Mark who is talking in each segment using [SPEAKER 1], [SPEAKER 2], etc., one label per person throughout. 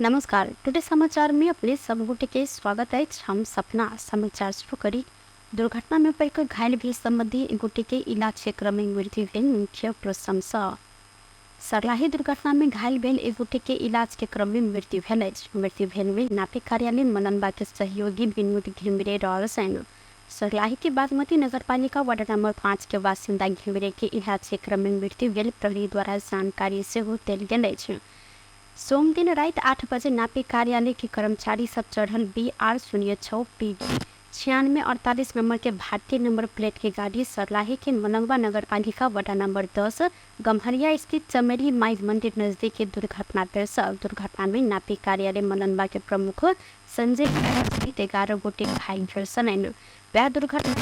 [SPEAKER 1] नमस्कार, टुडे समाचार में अपने सब गोटे के स्वागत अछि। हम सपना समाचार शुरू करी। दुर्घटना में पड़ि कऽ घायल भेल संबंधी एक गोटे के इलाज के क्रम में मृत्यु भेल। मुख्य प्रशंसा सर्लाही दुर्घटना में घायल भेल एक गोटे के इलाज के क्रम में मृत्यु भेल अछि। मृत्यु भेल में नापी कार्यालय मलंगवा के सहयोगी विनोद घिमिरे रहल छनि। सर्लाही के बागमती नगरपालिका वार्ड नंबर 5 के बासिन्दा घिमिरे के इलाज के क्रम में मृत्यु भेल प्रहरी द्वारा जानकारी सेहो देल गेल अछि। सोमदिन राति 8 बजे नापी कार्यालय के कर्मचारी सब चढ़ल बी आर 06 पी डी 9648 नंबर के भारतीय नंबर प्लेट के गाड़ी सर्लाही के मलंगवा नगरपालिका वडा नंबर 10 गम्हरिया स्थित चमेली माई मंदिर नजदीक के दुर्घटना भेल। दुर्घटना में नापी कार्यालय मलंगवा के प्रमुख संजय सहित 11 गोटे घायल भेल छलनि। वएह दुर्घटना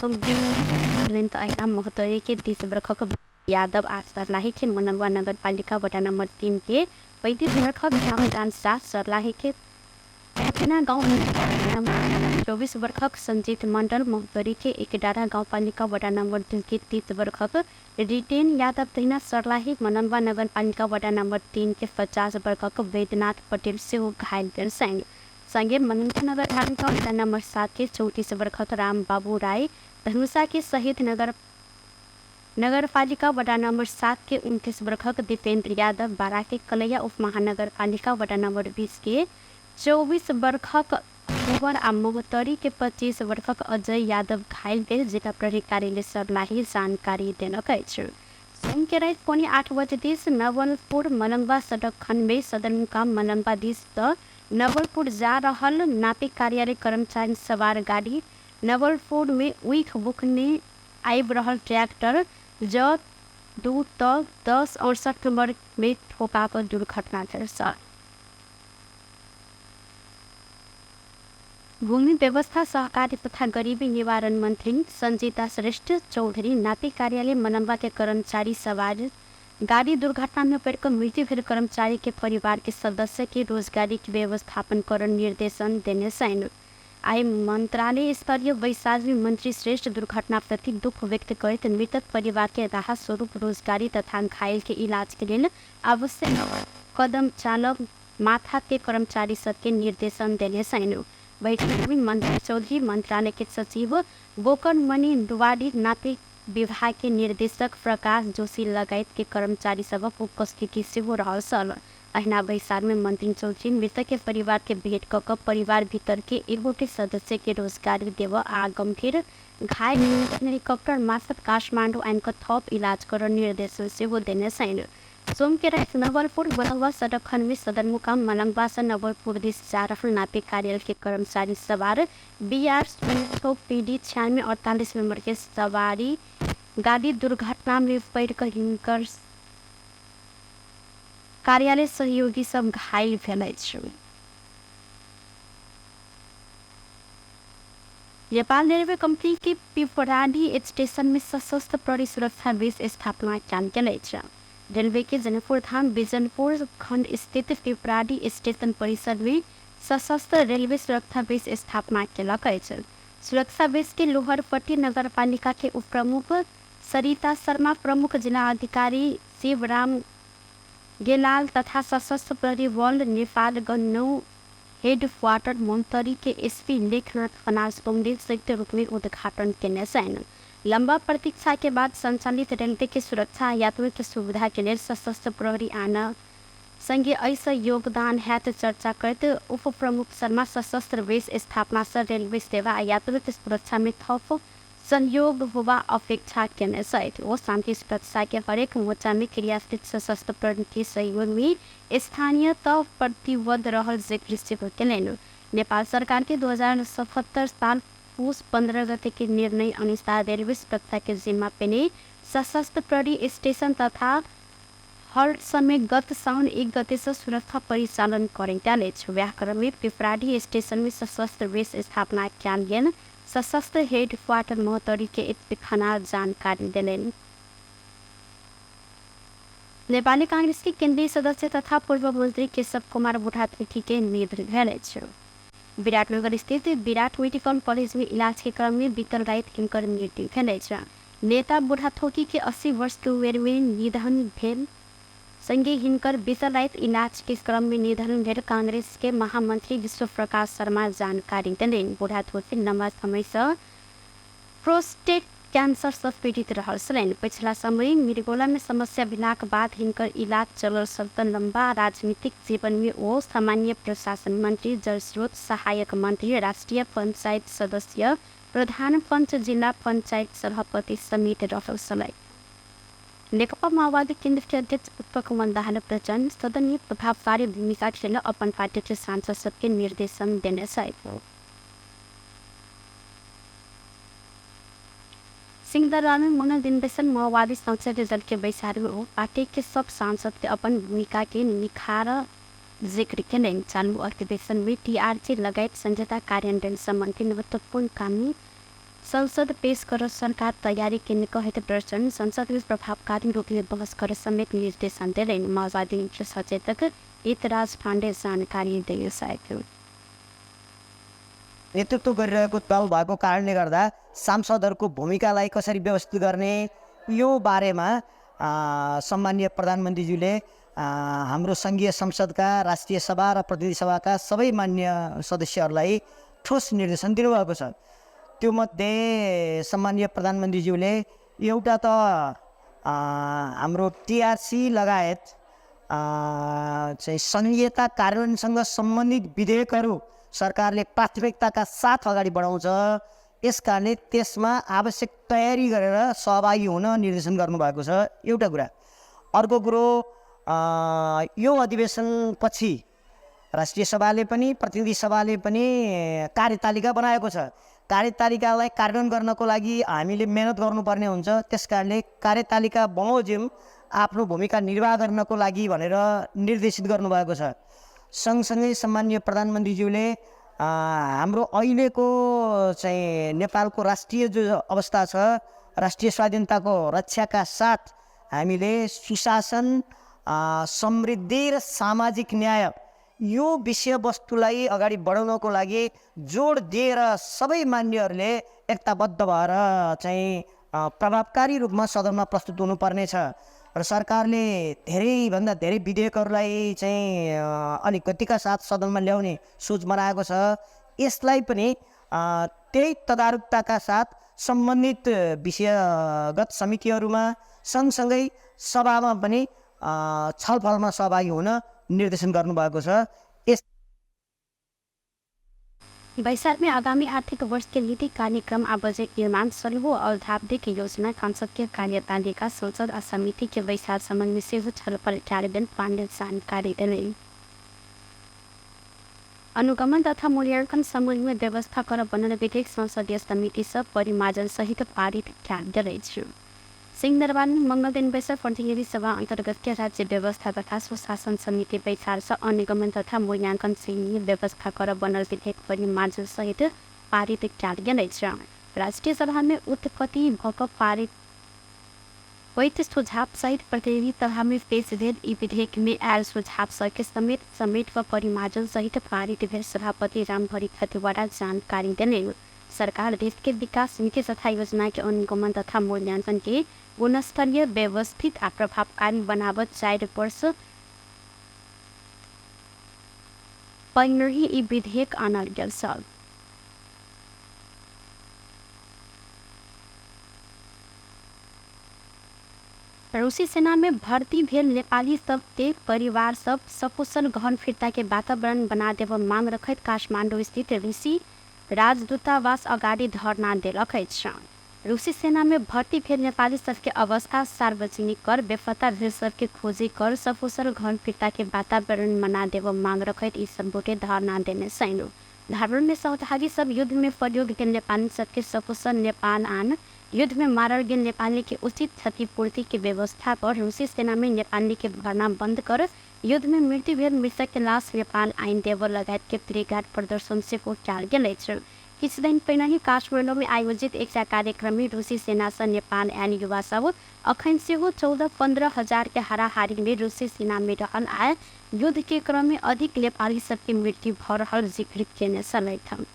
[SPEAKER 1] में अहिना महोत्तरी के 30 बरखक यादव आ सर्लाही के मनलवा नगरपालिका वडा नंबर 3 के 35 बरखक रामदान शाह, सर्लाही के पैथना गाँव 24 बरखक संजीत मंडल, महोत्तरी के एकडारा गाउँपालिका वडा नंबर 2 के 30 बरखक रिटेन यादव, तहिना सर्लाही मनलवा नगरपालिका वडा नंबर 3 के 50 बरखक वैद्यनाथ पटेल सेहो घायल भेल छनि। संगे मनलवा नगरपालिका वडा नंबर 7 के 34 बरखक राम बाबू राय, धनुषा के शहीद नगरपालिका वडा नंबर 7 के 29 बरखक दीपेंद्र यादव, बारा के कलैया उप महानगरपालिका वडा नंबर 20 के 24 बरखक कुंवर आ महोत्तरी के 25 बरखक अजय यादव घायल भेल जिला प्रहरी कार्यालय सर्लाही जानकारी देलक अछि। सोम के राति 7:45 बजे दिस नवलपुर मलंगवा सड़क खंड में सदरमुकाम मलंगवा दिस सँ नवलपुर जा रहल नापी कार्यालय कर्मचारी सवार गाड़ी नवलपुर में उइख बुकने आबि रहल ट्रैक्टर ज 2 त 1068 नंबर में ठोका कऽ दुर्घटना भेल। भूमि व्यवस्था सहकारी तथा गरीबी निवारण मंत्री संजीता श्रेष्ठ चौधरी नापी कार्यालय मलंगवा के कर्मचारी सवार गाड़ी दुर्घटना में पड़ि कऽ मृत्यु भेल कर्मचारी के परिवार के सदस्य के रोजगारी के व्यवस्थापन करऽ निर्देशन देने छनि। आइ मंत्रालय स्तरीय बैसार में मंत्री श्रेष्ठ दुर्घटना प्रति दुख व्यक्त करैत मृतक परिवार के राहत स्वरूप रोजगारी तथा घायल के इलाज के लेल आवश्यक कदम चालऽ माथा के कर्मचारी सबके निर्देशन देने छनि। बैठक में मंत्री चौधरी, मंत्रालय के सचिव गोकर्णमणि दुवारी, नापी विभाग के निर्देशक प्रकाश जोशी लगायत के कर्मचारी सभक उपस्थिति सेहो रहल छल। अहिना बैसार में मंत्री चौधरी मृतक के परिवार के भेंट कऽ कऽ परिवार भीतर के एक गोटे सदस्य के रोजगारी देबऽ आ गंभीर घायल हेलीकॉप्टर मार्फत काठमांडू आनि कऽ थप इलाज करऽ निर्देशन सेहो देने छनि। सोम के राति नवलपुर मलंगवा सड़क खंड में सदरमुकाम मलंगवा सँ नवलपुर दिस जा रहल नापी कार्यालय के कर्मचारी सवार बी आर 06 पी डी 9648 नंबर के सवारी गाड़ी दुर्घटना में पड़ि कऽ हिनकर कार्यालय सहयोगी सब घायल भेल अछि। नेपाल रेलवे कंपनी के पिपराडी स्टेशन में सशस्त्र प्रहरी सुरक्षा बेस स्थापना कयल गेल अछि। रेलवे के जनकपुर धाम बिजनपुर खंड स्थित पिपराडी स्टेशन परिसर में सशस्त्र रेलवे सुरक्षा बेस स्थापना केलक अछि। सुरक्षा बेस के लोहरपट्टी नगरपालिका के उपप्रमुख सरिता शर्मा, प्रमुख जिला अधिकारी शिवराम गेलाल तथा सशस्त्र प्रहरी बल नेपालगंज 9 हेड क्वार्टर महोत्तरी के एसपी लेखनाथ खनाल सोमदिन संयुक्त रूप में उद्घाटन केने छनि। लंबा प्रतीक्षा के बाद संचालित रेलवे के सुरक्षा आ यात्री के सुविधा के लेल सशस्त्र प्रहरी आनऽ संगे एहि योगदान हैत चर्चा करैत उप प्रमुख शर्मा सशस्त्र बेस स्थापना सँ रेलवे सेवा आ यात्री के सुरक्षा में थप सहयोग होबा अपेक्षा केने छथि। ओ शांति सुरक्षा के हरेक मोर्चा में क्रियाशील सशस्त्र प्रहरी के सहयोग में स्थानीय तह प्रतिबद्ध रहल जिक्र सेहो केलनि। नेपाल सरकार के 2077 साल पुस 15 गते के निर्णय अनुसार रेलवे सुरक्षा के जिम्मा पेने सशस्त्र प्रहरी स्टेशन तथा हॉल्ट समेत गत साउन 1 गते सँ सुरक्षा परिचालन करैत आयल अछि। वएह क्रम में पिपराडी स्टेशन में सशस्त्र बेस स्थापना कयल गेल सशस्त्र हेड क्वार्टर महोत्तरी के एसपी खनाल जानकारी देलनि। नेपाली कांग्रेस के केंद्रीय सदस्य तथा पूर्व मंत्री केशव कुमार बुढ़ाथोकी के निधन भेल अछि। विराटनगर स्थित विराट मेडिकल कॉलेज में इलाज के क्रम में बीतल राति हिनकर मृत्यु भेल अछि। नेता बुढ़ाथोकी के 80 वर्ष के उमेर में निधन भेल संगे हिनकर बीतल राति इलाज के क्रम में निधन भेल कांग्रेस के महामंत्री विश्व प्रकाश शर्मा जानकारी देलनि। बूढ़ा थोथी लंबा समय से प्रोस्टेट कैंसर से पीड़ित रहल छलनि। पछिला समय मिरगोला में समस्या भेलाक बाद हिनकर इलाज चलल छल त लंबा राजनीतिक जीवन में ओ सामान्य प्रशासन मंत्री, जलस्रोत सहायक मंत्री, राष्ट्रीय पंचायत सदस्य, प्रधान पंच, जिला पंचायत सभापति समेत रहल छलथि। नेकपा माओवादी केन्द्र के अध्यक्ष पुष्पकमल दाहाल प्रचण्ड सदन में प्रभावकारी भूमिका खेल अपन पार्टी के सांसद सबके निर्देशन देने छथि। सिंहदरबार में मंगल दिन बैसल माओवादी संसदीय दल के बैसार में ओ पार्टी के सब सांसद के अपन भूमिका के निखार जिक्र केलनि। चालू अधिवेशन में टीआरसी लगायत संहिता कार्यान्वयन सम्बन्धी महत्वपूर्ण कानून संसद पेश कर सरकार तैयारी केने कहैत प्रचण्ड संसद में प्रभावकारी रूप में बहस कर समेत निर्देशन देलनि। माओवादी मुख्य सचेतक हितराज पाण्डे जानकारी देने छथि।
[SPEAKER 2] नेतृत्व गरिरहेको दल भएको कारणले गर्दा सांसदहरूको भूमिकालाई कसरी व्यवस्थित गर्ने यो बारेमा सम्माननीय प्रधानमन्त्रीज्यूले हाम्रो सङ्घीय संसदका राष्ट्रिय सभा र प्रतिनिधि सभाका सबै मान्य सदस्यहरूलाई ठोस निर्देशन दिनुभएको छ। त्यो मध्ये सम्माननीय प्रधानमन्त्रीज्यूले एउटा त हाम्रो टिआरसी लगायत चाहिँ सङ्घीयता कार्यान्वयनसँग सम्बन्धित विधेयकहरू सरकारले प्राथमिकताका साथ अगाडि बढाउँछ, यस कारणले त्यसमा आवश्यक तयारी गरेर सहभागी हुन निर्देशन गर्नुभएको छ एउटा कुरा। अर्को कुरो यो अधिवेशनपछि राष्ट्रिय सभाले पनि प्रतिनिधि सभाले पनि कार्यतालिका बनाएको छ। कार्यतालिकालाई कार्यान्वयन गर्नको लागि हामीले मेहनत गर्नुपर्ने हुन्छ, त्यस कारणले कार्यतालिका बमोजिम आफ्नो भूमिका निर्वाह गर्नको लागि भनेर निर्देशित गर्नुभएको छ। सँगसँगै सम्माननीय प्रधानमन्त्रीज्यूले हाम्रो अहिलेको चाहिँ नेपालको राष्ट्रिय जो अवस्था छ, राष्ट्रिय स्वाधीनताको रक्षाका साथ हामीले सुशासन, समृद्धि र सामाजिक न्याय यो विषयवस्तुलाई अगाडि बढाउनको लागि जोड दिएर सबै मान्यहरूले एकताबद्ध भएर चाहिँ प्रभावकारी रूपमा सदनमा प्रस्तुत हुनुपर्नेछ र सरकारले धेरैभन्दा धेरै विधेयकहरूलाई चाहिँ अलिक गतिका साथ सदनमा ल्याउने सोच बनाएको छ। यसलाई पनि त्यही तदारुकताका साथ सम्बन्धित विषयगत समितिहरूमा सँगसँगै सभामा पनि छलफलमा सहभागी हुन निर्देशन गर्नुभएको छ। यस
[SPEAKER 1] बैसार में आगामी आर्थिक वर्ष के नीति कार्यक्रम आ बजट निर्माण 16 अवधावधिक योजना संसद के कार्यतालिका संसद आ समिति के बैसार संबंध में सेहो छलफल कयल गेल पाण्डे जानकारी देलनि। अनुगमन तथा मूल्यांकन संबंध में व्यवस्था कर बनल विधेयक संसदीय समिति से परिमार्जन सहित पारित कयल गेल अछि। सिंहदरबार में मंगल दिन बैसल प्रतिनिधि सभा अंतर्गत के राज्य व्यवस्था तथा सुशासन समिति बैसार से अनुगमन तथा मूल्यांकन संबंधी व्यवस्था कर बनल विधेयक परिमार्जन सहित पारित कयल गेल अछि। राष्ट्रिय सभा में उत्पत्ति भऽ कऽ पारित होइत सुझाव सहित प्रतिनिधि सभा में पेश भेल ई विधेयक में आयल सुझाव सबके समेत समेट व परिमार्जन सहित पारित भेल सभापति रामभरी खतिवड़ा जानकारी देलनि। सरकार देश के विकास नीति तथा योजना के अनुगमन तथा मूल्यांकन के गुणस्तरीय, व्यवस्थित आ प्रभावकारी बनाबत 4 वर्ष पहिनहि ई विधेयक आनल गेल छल। रूसी सेना में भर्ती भेल नेपाली सब के परिवार सब सकुशल घर फिर्ता के वातावरण बना देब मांग रखैत काठमाडौँ स्थित रूसी राजदूतावास अगाडि धरना देलक अछि। रूसी सेना में भर्ती भेल नेपाली सबके अवस्था सार्वजनिक कर, बेपत्ता भेल सबके खोजी कर, सकुशल घर फिर्ता के वातावरण बना देब मांग रखैत ई सब गोटे धरना देने छनि। धरना में सहभागी सब युद्ध में प्रयोग भेल नेपाली सबके सकुशल नेपाल आन, युद्ध में मारल गेल नेपाली के उचित क्षतिपूर्ति के व्यवस्था कर, रूसी सेना में नेपाली के भर्ना बंद कर, युद्ध में मृत्यु भेल मृतक के लाश नेपाल आइन देब लगायत के प्लेकार्ड प्रदर्शन सेहो कयल गेल अछि। किछु दिन पहिनहि काठमाडौँ में आयोजित एकटा कार्यक्रम में रूसी सेना से नेपाल आयल युवा सब अखन सेहो 14-15 हजार के हाराहारी में रूसी सेना में रहल आ युद्ध के क्रम में अधिक नेपाली सबके मृत्यु भऽ रहल जिक्र केने छलथि।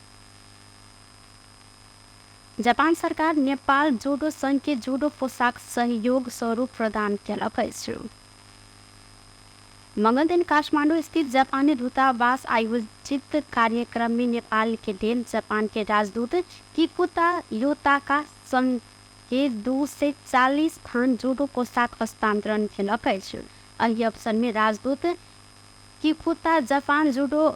[SPEAKER 1] जापान सरकार नेपाल जूडो संघ के जूडो पोशाक सहयोग स्वरूप प्रदान केलक अछि। मंगल दिन काठमांडू स्थित जापानी दूतावास आयोजित कार्यक्रम में नेपाल के लेल जापान के राजदूत किकुता योताका संघ के 240 थान जुडो पोशाक हस्तांतरण केलक अछि। एहि अवसर में राजदूत किकुता जापान जुडो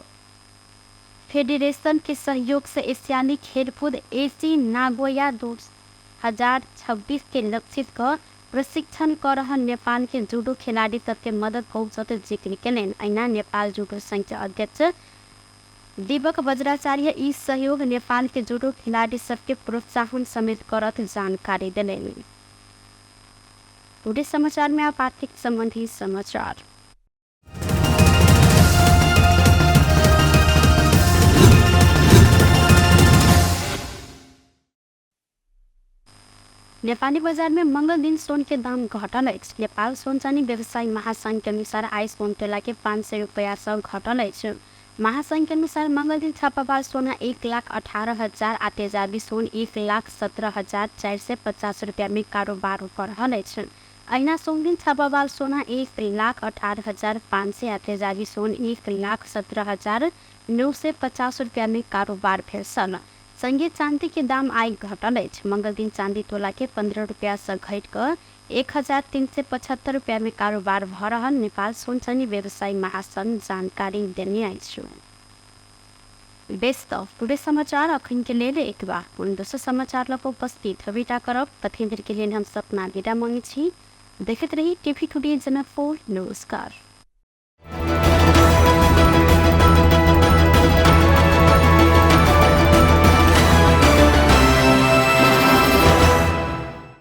[SPEAKER 1] फेडरेशन के सहयोग से एशियाली खेलकूद एसी नागोया 2026 के लक्षित क प्रशिक्षण कर रहल नेपाल के जुडो खिलाड़ी सबके मदद पहुँचत जिक्र केलनि। अहिना नेपाल जुडो संघ के अध्यक्ष दीपक वज्राचार्य ई सहयोग नेपाल के जुडो खिलाड़ी सबके प्रोत्साहन समेत करत जानकारी देलनि। पूरे समाचार में आप आर्थिक संबंधी समाचार। नेपाली बजार में मंगल दिन सोन के दाम घटल अछि। नेपाल सोन चानी व्यवसायी महासंघ के अनुसार आइ सोन तोला के 500 रुपया सब घटल अछि। महासंघ के अनुसार मंगल दिन छापावाल सोना 1,18,000 आ तेजाबी सोन 1,17,450 रुपया में कारोबार कर रहल अछि। अहिना सोमदिन छापावाल सोना 1,18,500 आ तेजाबी सोन 1,17,950 रुपया में कारोबार भेल छल। संगे चांदी के दाम आइ घटल अछि। मंगल दिन चांदी तोला के 15 रुपया से घटि कऽ 1,375 रुपया में कारोबार भऽ रहल नेपाल सोन चानी व्यवसायी महासंघ जानकारी देने अछि। बेस तऽ पूरे समाचार अखन के लेल एतबा। पुनः दोसर समाचार लऽ कऽ उपस्थित हेबे टा करब। तखन धरि के लेल हम सपना विदा मांगै छी। देखैत रही टीवी टुडे जनकपुर। नमस्कार।